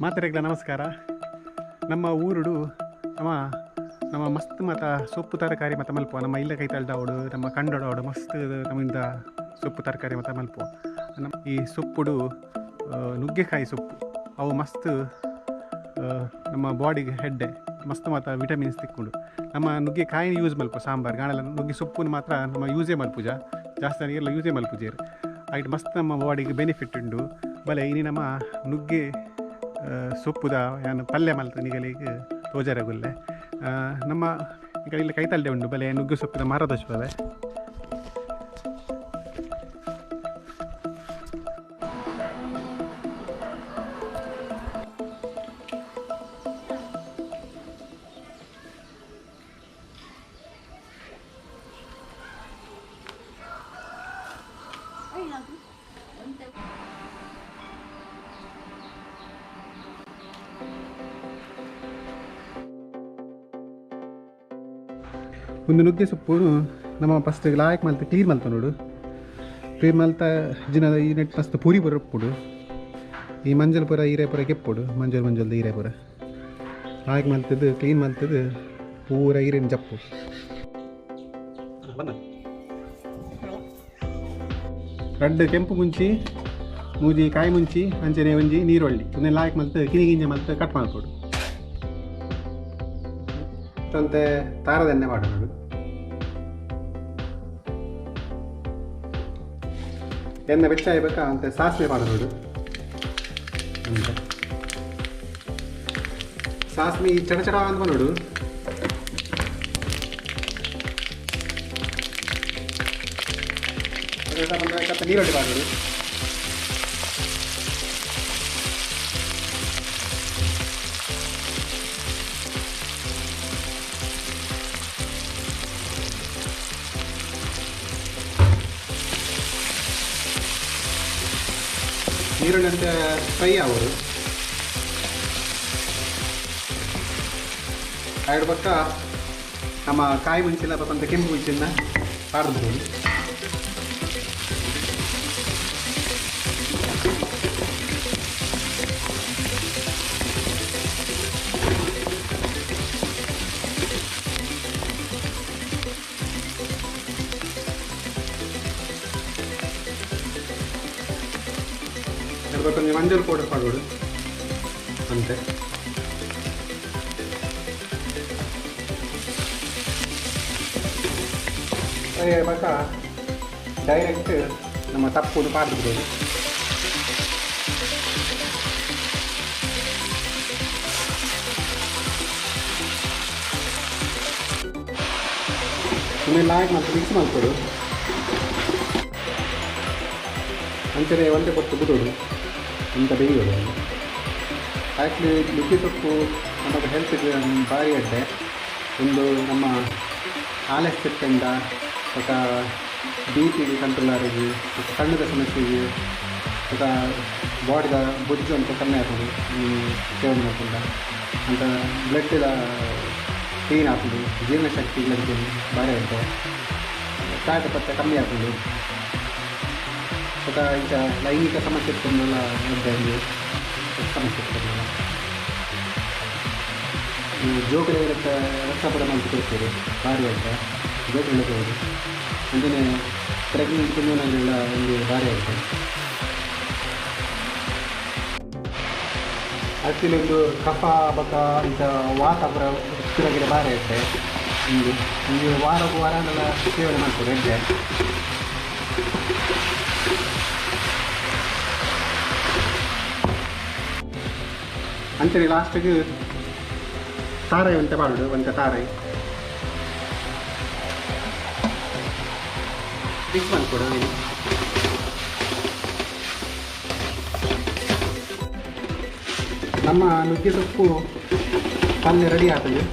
ಮಾತರೆಗಳ ನಮಸ್ಕಾರ. ನಮ್ಮ ಊರುಡು ನಮ್ಮ ನಮ್ಮ ಮಸ್ತ್ ಮಾತ ಸೊಪ್ಪು ತರಕಾರಿ ಮತ್ತು ಮಲ್ಪ, ನಮ್ಮ ಇಲ್ಲ ಕೈತಲ್ದಾವಡು ನಮ್ಮ ಕಂಡೋಡವಡು ಮಸ್ತ್ ನಮ್ಮಿಂದ ಸೊಪ್ಪು ತರಕಾರಿ ಮತ್ತು ಮಲ್ಪ. ನಮ್ಮ ಈ ಸೊಪ್ಪುಡು ನುಗ್ಗೆಕಾಯಿ ಸೊಪ್ಪು ಅವು ಮಸ್ತ್ ನಮ್ಮ ಬಾಡಿಗೆ ಹೆಡ್ಡೆ ಮಸ್ತ್ ಮಾತ ವಿಟಮಿನ್ಸ್ ತಿಕ್ಕೊಂಡು. ನಮ್ಮ ನುಗ್ಗೆಕಾಯಿ ಯೂಸ್ ಮಲ್ಪ ಸಾಂಬಾರು ಗಾಣಲ್ಲ, ನುಗ್ಗೆ ಸೊಪ್ಪನ್ನು ಮಾತ್ರ ನಮ್ಮ ಯೂಸೇ ಮಲ್ಪುಜ, ಜಾಸ್ತಿ ಎಲ್ಲ ಯೂಸೇ ಮಲ್ಪುಜೇರು. ಐಟ್ ಮಸ್ತ್ ನಮ್ಮ ಬಾಡಿಗೆ ಬೆನಿಫಿಟ್ ಉಂಡು. ಬಲೆ ಇನಿ ನಮ್ಮ ನುಗ್ಗೆ ಸೊಪ್ಪುದ ಯಾನು ಪಲ್ಯ ಮಲ್ತ ನಿಗಲಿಗೆ ತೋಜಾರಗುಲ್ಲೆ. ನಮ್ಮ ಈಗ ಇಲ್ಲಿ ಕೈತಲ್ಡೆ ಉಂಡು ಬಲೆ ನುಗ್ಗೆ ಸೊಪ್ಪಿನ ಮರದ ಬಲೆ. ಒಂದು ನುಗ್ಗೆ ಸೊಪ್ಪು ನಮ್ಮ ಫಸ್ಟ್ ಲಾಯಕ್ ಮಲ್ತ ಕ್ಲೀನ್ ಮಲ್ತ ನೋಡು. ಕ್ಲೀನ್ ಮಲ್ತ ಜಿನದ ಈ ನೆಟ್ ಮಸ್ತ್ ಪುರಿ ಬರಪ್ಪುಡು. ಈ ಮಂಜಲ್ ಪೂರ ಹೀರೆ ಪೂರ ಕೆಪ್ಪುಡು, ಮಂಜಲ್ ಮಂಜಲ್ದ ಹೀರೆ ಪೂರ ಲಾಯಕ್ ಮಲ್ತದ್ದು ಕ್ಲೀನ್ ಮಲ್ತದ್ದು ಪೂರ ಹೀರೆನ ಜಪ್ಪು. ರಡ್ಡು ಕೆಂಪು ಮುಂಚಿ, ಮೂಜಿ ಕಾಯಿ ಮುಂಚಿ, ಅಂಚನೆ ಒಂಜಿ ನೀರುಳ್ಳಿ ಒಂದೇ ಲಾಯಕ್ ಮಲ್ತು ಕಿನಿ ಗಿಂಜೆ ಮಲ್ತು ಕಟ್ ಮಾಡ್ಕೊಡು. ಅಂತೆ ತಾರದ ಎಣ್ಣೆ ಮಾಡೋದು. ಎಣ್ಣೆ ಬೆಚ್ಚ ಆಗಬೇಕಾ ಅಂತ ಸಾಸಿವೆ ಮಾಡೋದು. ಅಂತೆ ಸಾಸಿವೆ ಚಡ ಚಡ ಅಂತ ನೋಡು. ನೀರುಳ್ಳಿ ಮಾಡೋದು. ನೀರುಳ್ಳಿ ಅಂತ ಫ್ರೈ ಆಗೋದು. ಎರಡು ಪಕ್ಕ ನಮ್ಮ ಕಾಯಿ ಮುಂಚಿಲ್ಲ ಪಕ್ಕ ಕೆಂಪು ಮುಂಚಿನ ಪಾಡ್ದು. కొంచెం మంజల్ పౌడర్ పాడు అంతే. పక్క డైరెక్ట్ ನಮ್ಮ ತಪ್ಪು ಪಾಡ್ದು. ಆಮೇಲೆ ಲಾಯಕ್ ಮತ್ತು ಮಿಕ್ಸ್ ಮಾಡ್ಕೊಡು. ಅಂಚನೆ ಒಂದೇ ಕೊಟ್ಟು ಬಿಡೋದು ಅಂತ ಬೇಯೋದು. ಆ್ಯಕ್ಚುಲಿ ನುಗ್ಗೆ ಸೊಪ್ಪು ನಮ್ಮ ಹೆಲ್ತ್ಗೆ ಭಾರಿ ಅಡ್ಡೆ. ಒಂದು ನಮ್ಮ ಆಲಸ್ಯದಿಂದ ఒక ಬಿ ಪಿಗೆ ಕಂಟ್ರೋಲ್ ಆಗಿ, ಕಣ್ಣದ ಸಮಸ್ಯೆಗೆ, ఒక ಬಾಡಿದ ಬೊಜ್ಜು ಅಂತ ಕಮ್ಮಿ ಆಗ್ತದೆ ಸೇವನೆ ಮಾಡ್ಕೊಂಡ ಅಂತ, ಬ್ಲಡ್ ಕ್ಲೀನ್ ಆಗ್ತದೆ, ಜೀರ್ಣಶಕ್ತಿ ಭಾರಿ ಅಡ್ಡೆ, ಕಾಟ ಪತ್ತೆ ಕಮ್ಮಿ ಆಗ್ತದೆ. ఒక ఇంకా లైంగిక సమస్య ಇದ್ದಲ್ಲಿ ಸಮಸ್ಯೆ ಇರ್ತದಲ್ಲ ಈ ಜೋಕುలు ರಕ್ತಪಡ ಅಂತ ಕೊಡ್ತೀರಿ ಭಾರಿ ಅಂತ ಜೋಕುಗಳು ಹೋಗಿ ಅಂಜನೆ ಪ್ರೆಗ್ನೆಂಟ್ ಕುಂದನೆಲ್ಲ ಒಂದು ಭಾರಿ ಆಗ್ತದೆ. ಆ್ಯಕ್ಚುಲಿ ಒಂದು ಕಫ ಬಕ ಇಂಥ ವಾತ ಪುರ ತಿರುಗಿಡ ಭಾರಿ ಆಗ್ತದೆ. ಹಿಂಗೆ ಹಿಂಗೆ ವಾರಕ್ಕೂ ವಾರ ಎಲ್ಲ ಸೇವನೆ ಮಾಡ್ತಾರೆ ಎಡ್ಡೆ. ಅಂಚನೆ ಲಾಸ್ಟಿಗೆ ತಾರೈ ಅಂತ ಮಾಡೋದು, ಒಂತ ತಾರೈ ಮಿಕ್ಸ್ ಮಾಡ್ಕೊಡು. ನಮ್ಮ ನುಗ್ಗೆ ಸೊಪ್ಪು ಪಲ್ಯ ರೆಡಿ ಆಗ್ತದೆ.